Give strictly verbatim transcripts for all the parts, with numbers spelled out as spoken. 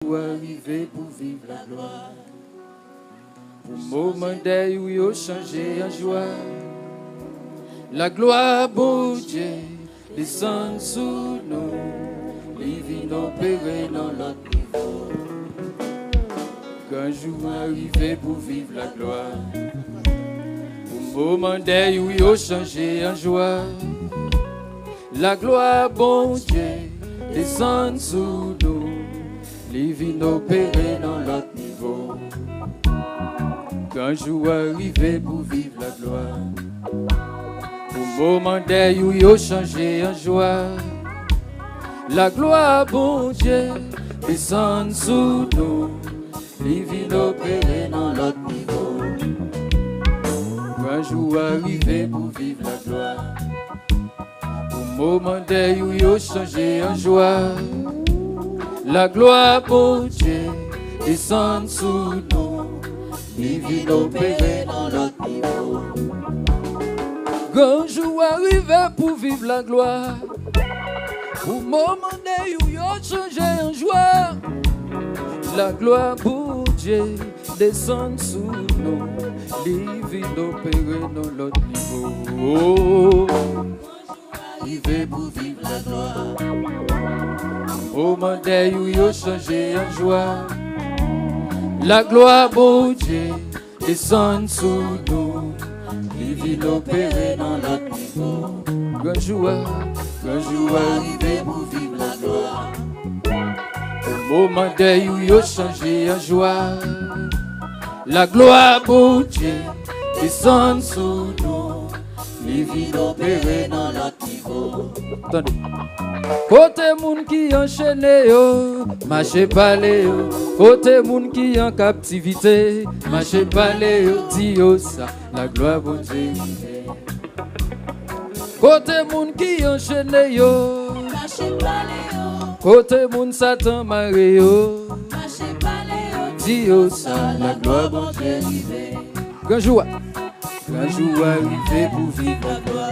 Jou a rive pou viv laglwa. Pou moman dèy ou yo chanje an jwa. Laglwa Bondye desann sou nou, li vin opere nan lòt nivo. Gran jou a rive pou viv laglwa. Pou moman dèy ou yo chanje an jwa. Laglwa Bondye desann sou nou, li vin opere nan lòt nivo. Gran jou a rive pou viv laglwa. Pou moman dèy ou yo chanje an jwa. Laglwa Bondye desann sou nou, li vin opere nan lòt nivo. Gran jou a rive pou viv laglwa. Pou moman dèy ou yo chanje an jwa. Laglwa Bondye desann sou nou, li vin opere nan lòt nivo. Gran jou a rive pou viv laglwa. Pou moman dèy ou yo chanje an jwa. Laglwa Bondye desann sou nou, li vin opere nan lòt nivo. Rive pou viv laglwa. Moman dèy ou yo chanje an jwa. Laglwa Bondye desann sou nou, li vin opere nan lòt nivo. Gran jou a, gran jou a rive pou viv laglwa. Pou moman dèy ou yo chanje an jwa. Laglwa Bondye desann sou nou, li vin opere nan lòt nivo. Tande. Kote moun ki anchene yo, mache pale yo. Kote moun ki an kaptivite, mache pale yo. Di yo sa, laglwa Bondye rive. Kote moun ki anchene yo, mache pale yo. Kote moun Satan mare yo, mache pale yo. Di yo sa, laglwa Bondye rive. Gran jou a, gran jou a rive pou viv laglwa.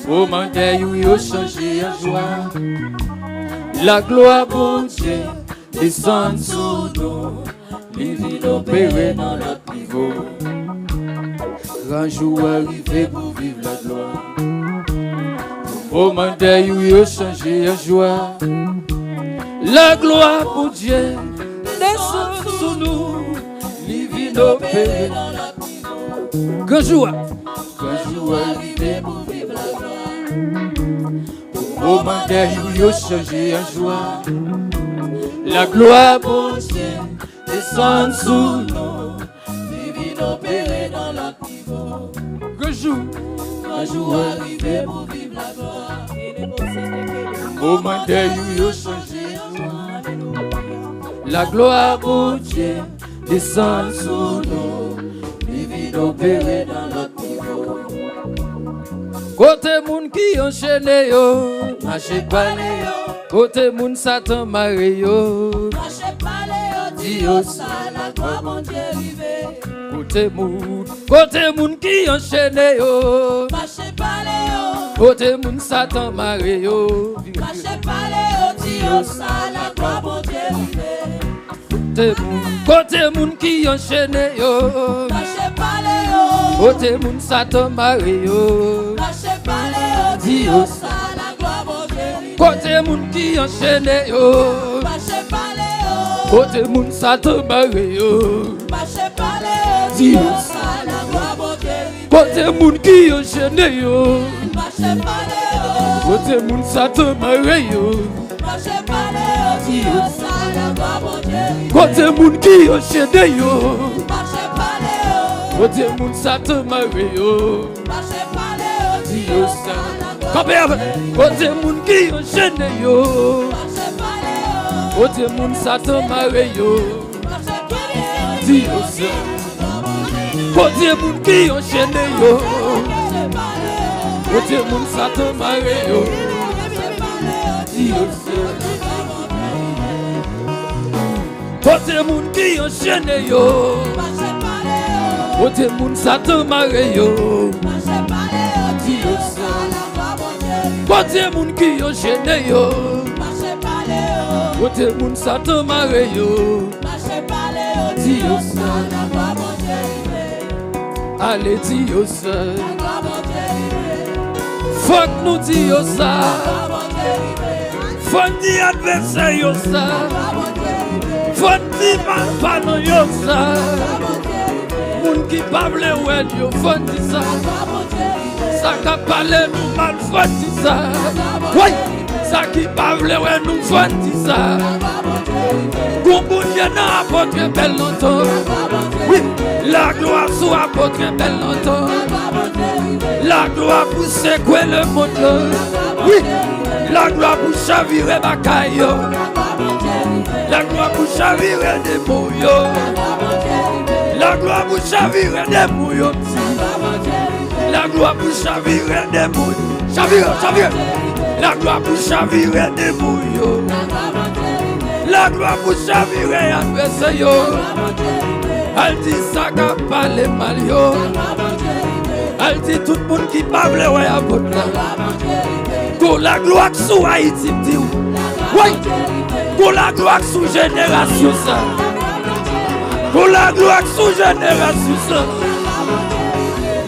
Pou moman dèy ou yo chanje an jwa. Laglwa Bondye desann sou nou, li vin opere nan lòt nivo. Gran jou a rive pou viv laglwa. Pou moman dèy ou yo chanje an jwa. Laglwa Bondye desann sou nou, li vin opere nan lòt nivo. Gran jou a, gran jou a rive pou viv laglwa. Pou moman dèy ou yo chanje an jwa. Laglwa Bondye desann sou nou, li vin opere nan lòt nivo. Gran jou, gran jou a rive pou viv laglwa. Pou moman dèy ou yo chanje an jwa. Laglwa Bondye desann sou nou, li vin opere nan lòt nivo. Kote moun ki anchene yo, mache pale yo. Kote moun Satan mare yo, mache pale yo. Di yo sa, laglwa Bondye rive. Kote moun, kote moun ki anchene yo, mache pale yo. Kote moun Satan mare yo, mache pale yo. Di yo sa, laglwa Bondye rive. Kote moun, kote moun ki anchene yo, mache pale yo. Kote moun Satan mare yo, mache pale yo. Di yo sa, laglwa Bondye rive. Kote moun ki anchene yo, mache pale yo. Kote moun Satan mare yo, mache pale yo. Di yo sa, laglwa Bondye rive. Kote moun ki anchene yo, mache pale yo. Kote moun Satan mare yo, mache pale yo. Di yo sa, laglwa Bondye rive. Kote moun ki anchene yo, mache pale yo. Kote moun Satan mare yo, mache pale yo. Di yo sa, laglwa Bondye rive. Kanpe avè. Kote moun ki anchene yo, mache pale yo. Kote moun Satan mare yo, di yo sa. Kote moun ki anchene yo, kote moun Satan mare yo, di yo sa. Kote moun ki anchene yo, kote moun Satan mare yo, di yo sa. Kote moun ki anchene yo, Kote moun Satan mare yo. Mache pale yo, di yo sa. Laglwa Bondye rive. Ale di yo sa. Laglwa Bondye rive. Fòk nou di yo sa. Laglwa Bondye rive. Fò n di advèsè yo sa. Laglwa Bondye rive. Fò n di malpalan yo sa. Laglwa Bondye rive. Moun ki pa vle wè n yo, fò n di sa. Laglwa Bondye rive. Sa k ap pale nou mal, fò n di sa. Woy! Sa ki pa vle wè nou, fò n di sa. Gon bout je nan apot Bèl Lantan. Wi, laglwa sou apot Bèl Lantan. Laglwa pou sekwe lemonn lan. Wi, laglwa pou chavire bagay yo. Laglwa pou chavire demon yo. Laglwa pou chavire demon yo. Laglwa pou chavire demon yo. Chavire, chavire. Laglwa pou chavire demon yo. Laglwa pou chavire advèsè yo. Al di sa k ap pale mal yo. Al di tout moun ki pa vle wè apot la. Gon laglwa k sou Ayiti, m di w. Woy! Gon laglwa k sou jenerasyon sa. Gon laglwa k sou jenerasyon sa.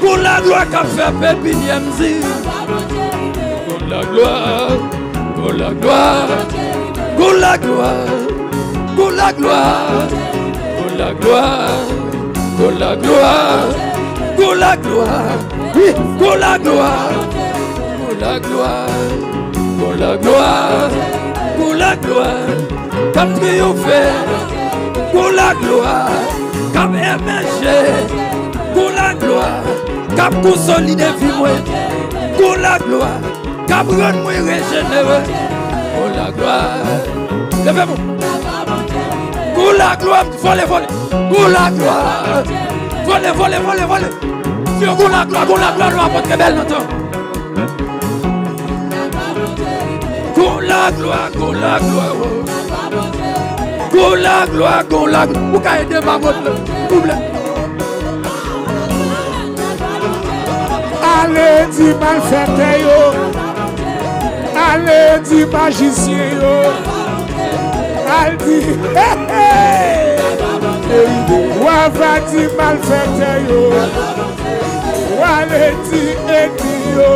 Gon laglwa k ap fè pepinyè, m di. Gon laglwa, gon laglwa, gon laglwa, gon laglwa, gon laglwa, gon laglwa, gon laglwa, wi, gon laglwa, gon laglwa, gon laglwa, gon laglwa, k ap triyonfe, gon laglwa, k ap emèje, gon laglwa, k ap konsolide vi mwen, gon laglwa. K ap rann mwen rejenere. Pou laglwa. Leve mwen. Pou laglwa, vole, vole. Pou laglwa. Vole, vole, vole, vole. Pou laglwa, pou laglwa, nou apòt ke bèl nan tan. Pou laglwa, pou laglwa, oh. Pou laglwa, pou laglwa. Ou ka ede m a vòt la. Souple. Ale di malfèktè yo. Ale di majisyen yo. Al di, hey, hey. W a va di malfèktè yo. W ale di ènmi yo.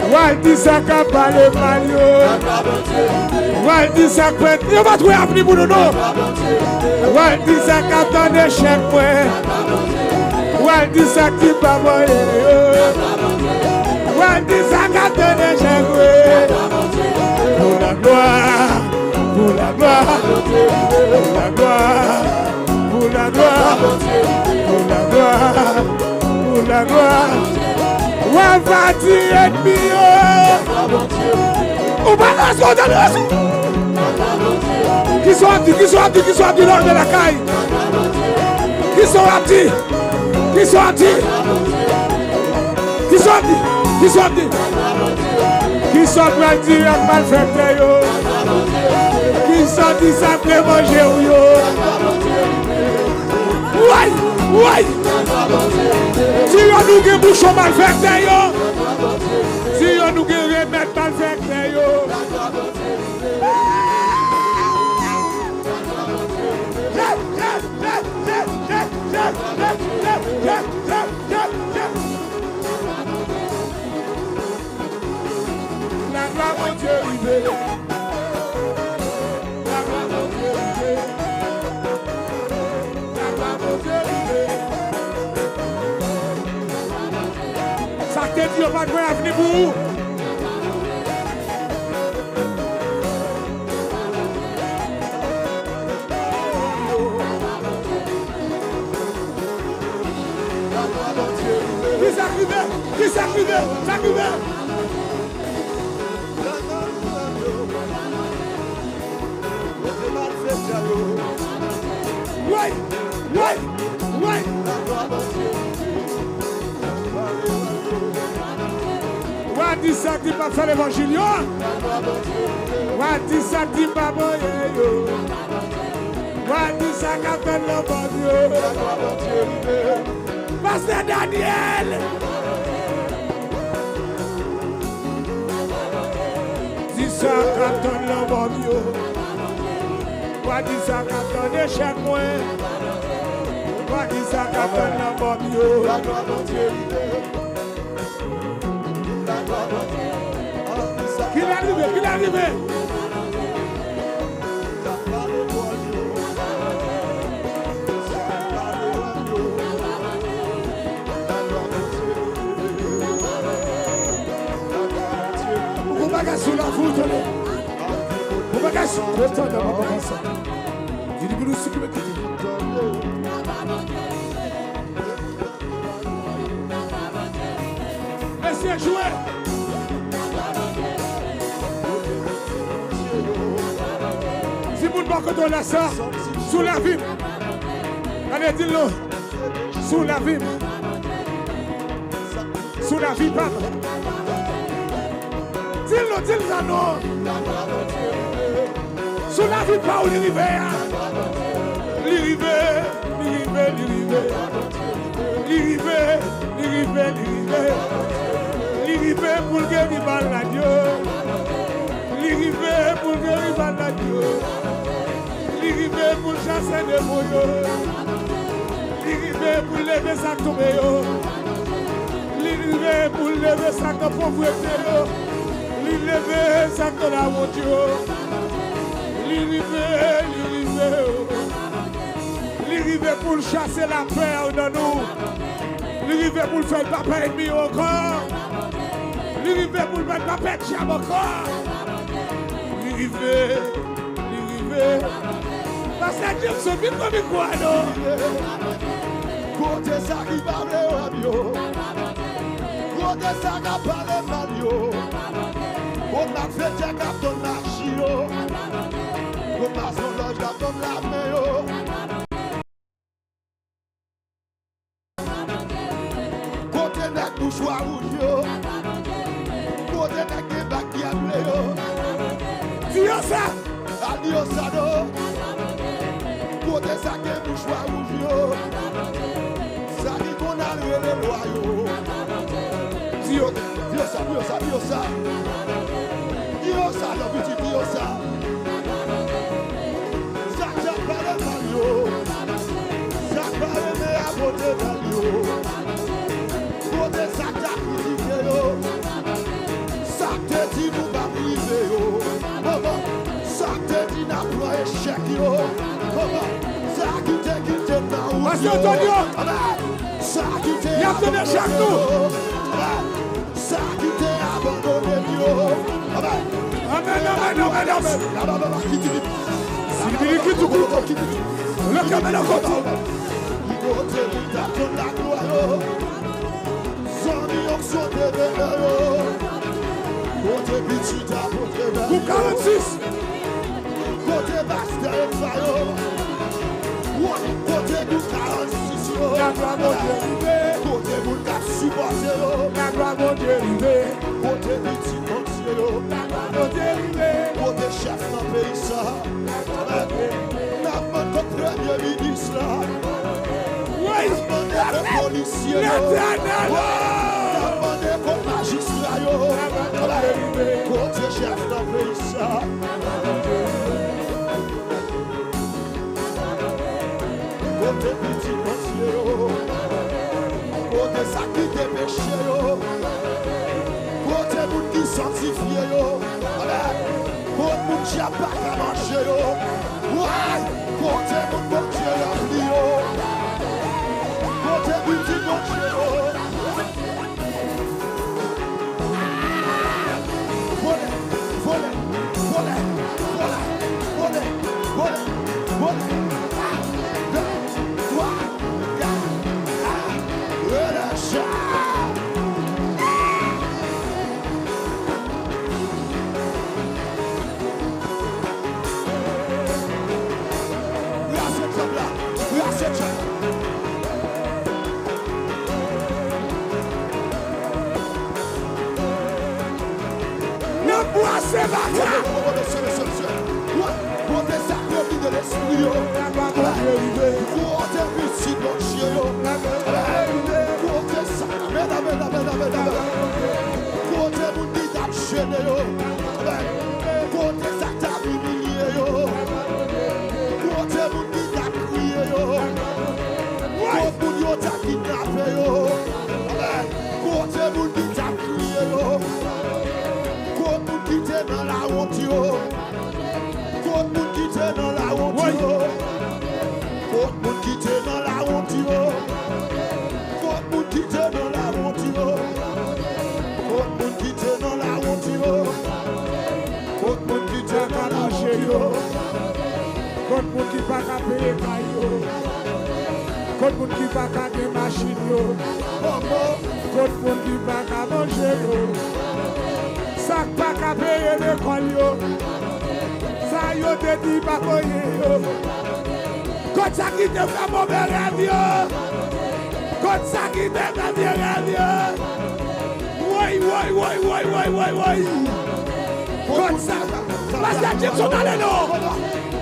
W al di sa k ap pale mal yo. W al di sa k pèt. Yo pa twouve avni pou nou, non. W al di sa k ap tann echèk mwen. W al di sa ki pa mwen yo. W al di sa k ap tann echèk mwen. Pou laglwa, pou laglwa, pou laglwa, pou laglwa, pou laglwa, pou laglwa. W a va di ènmi yo. Ou pa nan zòn nan. Kisa w ap di, kisa w ap di, kisa w ap di lè w rive lakay? Kisa w ap di? Kisa w ap di? Kisa w ap di? Kisa w ap di? Kisa w pral di ak malfèktè yo? Kisa w di sa k vle manje w yo? Woy! Woy! Di yo nou gen bouchon malfèktè yo. Di yo nou gen remèd malfèktè yo. Laglwa Bondye rive. Laglwa Bondye rive. Laglwa Bondye rive. Sa k te di yo pa t gen avni pou ou. Kisa k rive? Kisa k rive? Sa k rive? Woy! Woy! Woy! W a di sa ki pa fè levanjil yo. W a di sa ki pa voye yo. W a di sa k ap fè lanmò yo. Pastè Daniel. Di Sa k ap tann lanmò m yo. Wa di sa k ap tann echèk mwen. Wa di sa k ap tann lanmò m yo. Laglwa Bondye rive. Kilè l rive? Kilè l rive? Ou gon bagay sou lavi w, tande. Gon bagay sou, yo tande, mwen konsa. Vini pou nou sikipe kite. Mesye, jwe! Timoun bò kote w la sa, sou lavi m. Gade, di l non. Sou lavi m. Sou lavi pa m. Di l non, di l sa non. Sou lavi pa w li rive a. Li rive, li rive, li rive. Li rive, li rive, li rive. Li rive pou l geri malad yo. Li rive pou l geri malad yo. Li rive pou l chase demon yo. Li rive pou l leve sa k tonbe yo. Li rive pou l leve sa k nan povrete yo. Li leve sa k nan lawont yo. Li rive, li rive. Li rive pou l chase lapè nan nou. Li rive pou l fè l pa pè ènmi yo ankò. Li rive pou l fè l pa pè dyab ankò. Li rive, li rive. Pastè Jackson, vin pran mikwo a non. Kote sa ki pa vle wè m yo? Kote sa k ap pale mal yo? Kote malfektè k ap tann maji yo? Kote masonlòj k ap tann lame yo? Kote nèg mouchwa wouj yo? Kote nèg gen bag ki ble yo? Di yo sa! Al di yo sa non! Kote sa gen mouchwa wouj yo? Sa ki konn al rele lwa yo? Di yo, di yo sa, di yo sa, di yo sa! Di yo sa non pitit, di yo sa! Sa k ap pale mal yo, sa k pa renmen a pote bèl yo. Kote sa k ta kritike yo, sa k te di nou p ap rive yo. Kòman sa k te di n ap pran echèk yo, kòman sa ki te kite n nan wout yo. Sa ki te abandone yo. Sa ki te abandone m yo. Amèn. Amèn, amèn, amèn, amèn. Sibirikitoukou. Lekamenokoto. Kote moun t ap tann laglwa yo. Zanmi onksyon te veye yo. Kote pitit apotre yo. Gwoup karannsis. Kote pastè yo sa yo? Kote gwoup karannsis yo? Laglwa Bondye rive. Kote moun k ap sipòte yo? Laglwa Bondye rive. Kote pitit Bondye yo? Laglwa Bondye rive. Kote chèf nan peyi sa? N ap mande kont premye minis la. Wi. N ap mande kont polisye yo. Letènèl. N ap mande kont majistra yo. Kote chèf nan peyi sa? Kote pitit Bondye yo? Kote sa ki te peche yo? Kote moun ki sanktifye yo? Amèn. Kote moun dyab pa ka manje yo? Way! Kote moun Bondye ranpli yo? Kote pitit Bondye yo? Vole, vole, vole. Un, deux, trois, quatre, ah, relâche. Brase djab la, brase djab. N ap brase baka. Kote sa k domine lespri yo? Kote pitit Bondye yo? Kote sa? Amèn, amèn, amèn, amèn, amèn. Kote moun ki t ap jene yo? Amèn. te nan lawont yo? Kot moun ki te nan lawont yo? Kot moun ki te nan lawont yo? Kot moun ki te nan lawont yo? Kot moun ki te nan lawont yo? Kot moun ki pa ka peye kay yo? Kot moun ki pa ka gen machin yo? Kot moun ki pa ka manje yo? Sa k pa ka peye lekòl yo? Sa yo te di pa konyen yo? Kot sa ki te fè move rèv yo? Kot sa ki te fè vye rèv yo? Woy, woy, woy, woy, woy, woy, woy. Kot sa? Pastè Jackson, ale non.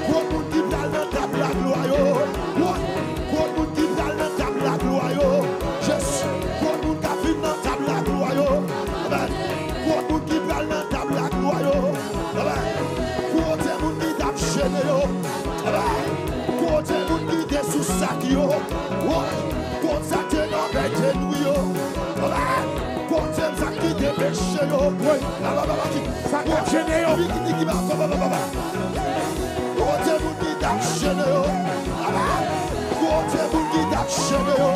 Kot moun ki pral nan tab laglwa yo? Woy. Kot moun ki pral nan tab laglwa yo? Jezi. Kot moun k ap vin nan tab laglwa yo? Amen. Kot moun ki pral nan tab laglwa yo? Amen. Kote moun ki t ap jene yo? Amen. Kote moun ki te sou sak yo? Woy. Kote sa te nan bèk te nwi yo? Amen. Kote sa ki te peche yo? Woy. Amen. Sa k ap jene yo? Kote moun ki t ap jene yo? Amen. Kote moun ki t ap jene yo?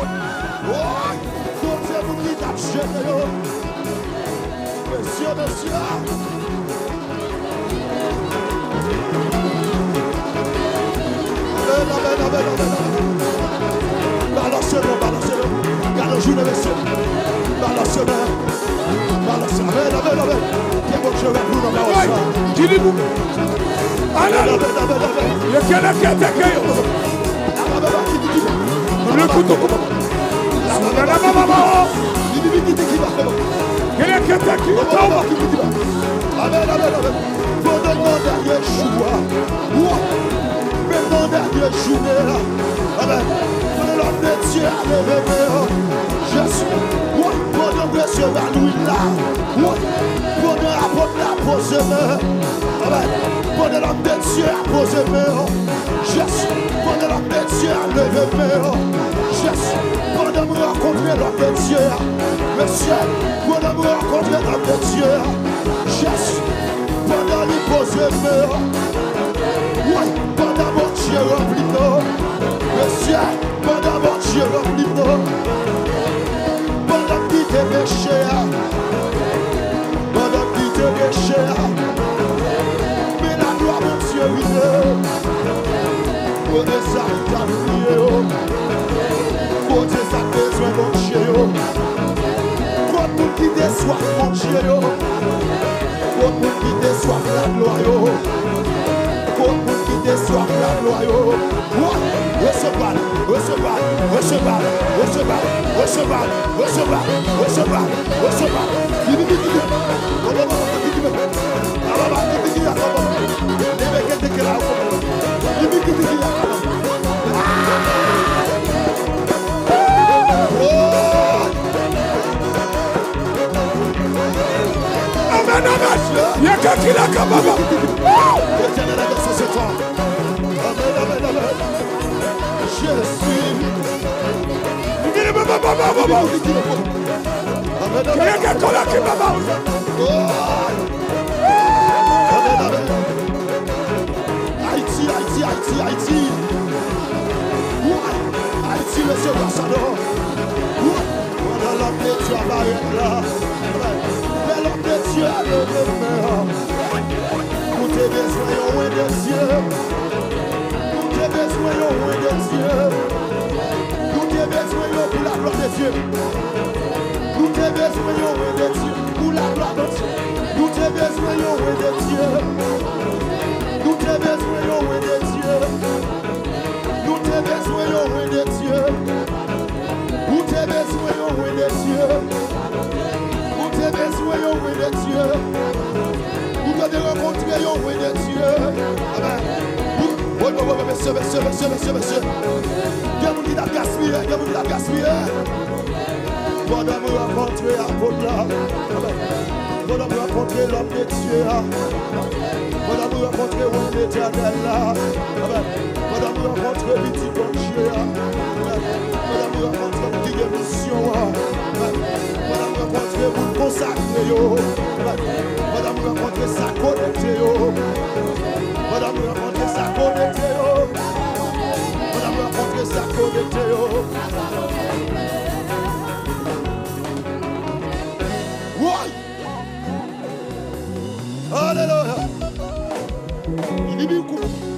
Woy. Kote moun ki t ap jene yo? Mesye, mesye. Amen, amen, amen, amen, amen. Balanse men, balanse men. Gade jounen, mesye. Balanse men. Balanse. Amen, amen, amen. Ke Bondye reprann nan pawòl sa. Amen, amen, amen, amen. Ye kele kete ke yo. Amen, amen, amen. Amen, amen, amen. Amen, amen, amen. Amen, amen, amen. Pandan nan dènye jou a, wi, menm nan dènye jounen an, amen, pandan lòm de Dye a leve men an, Jezi, wi, pandan w resevwa lwil la, wi, pandan apot la poze men, amen, pandan lòm de Dye a poze men an, Jezi, pandan lòm de Dye a leve men an, Jezi, pandan m rankontre lòm de Dye a, mesye, pandan m rankontre lòm de Dye a, Jezi, pandan li poze men an, wi, pandan Bondye ranpli m nan, mesye, pandan Bondye ranpli m nan, pandan m kite peche a, pandan m kite peche a, men laglwa Bondye rive. Kote sa ki t ap kriye yo? Kote sa k bezwen Bondye yo? Kot moun ki te swaf Bondye yo? Kot moun ki te swaf laglwa yo? Kot moun ki te swaf laglwa yo? Woy! Resevwa l, resevwa l, resevwa l, resevwa l. Amen, amen. Ye ke ki la ka baba. Etènèl a dansé ce soir. Amen, amen, amen. Jezi. Amen, amen, amen. Ye ke kola ki baba. Amen, amen. Ayiti, Ayiti, Ayiti, Ayiti. Woy! Ayiti resevwa sa non. Woy! Pandan lòm de Dye a parèt la. Lè lòm de Dye a leve men an. Nou te bezwen yon wen de Dye. Nou te bezwen yon wen de Dye. Nou te bezwen yon pou laglwa de Dye. Nou te bezwen yon wen de Dye. Pou laglwa de Dye. Nou te bezwen yon wen de Dye. Nou te bezwen yon wen de Dye. Nou te bezwen yon wen de Dye. Ou te bezwen yon wen de Dye. Ou te bezwen yon wen de Dye. Ou te dwe rankontre yon wen de Dye. Amen. Wi, wi, wi, wi, mesye, mesye, mesye, mesye, mesye. Gen moun ki t ap gaspiye, gen moun ki t ap gaspiye. Pandan m rankontre apot la. Amen. Pandan m rankontre lòm de Dye a. Pandan m rankontre wen Letènèl la. Amen. Pandan m rankontre pitit Bondye a. Amen. Pandan m rankontre moun ki gen misyon an. Amen. Pandan m rankontre moun konsakre yo. Amen. Pandan m rankontre sa konekte yo. Pandan m rankontre sa Konekte yo. Pandan m rankontre sa konekte yo. Woy! Alelouya! Bibi kou.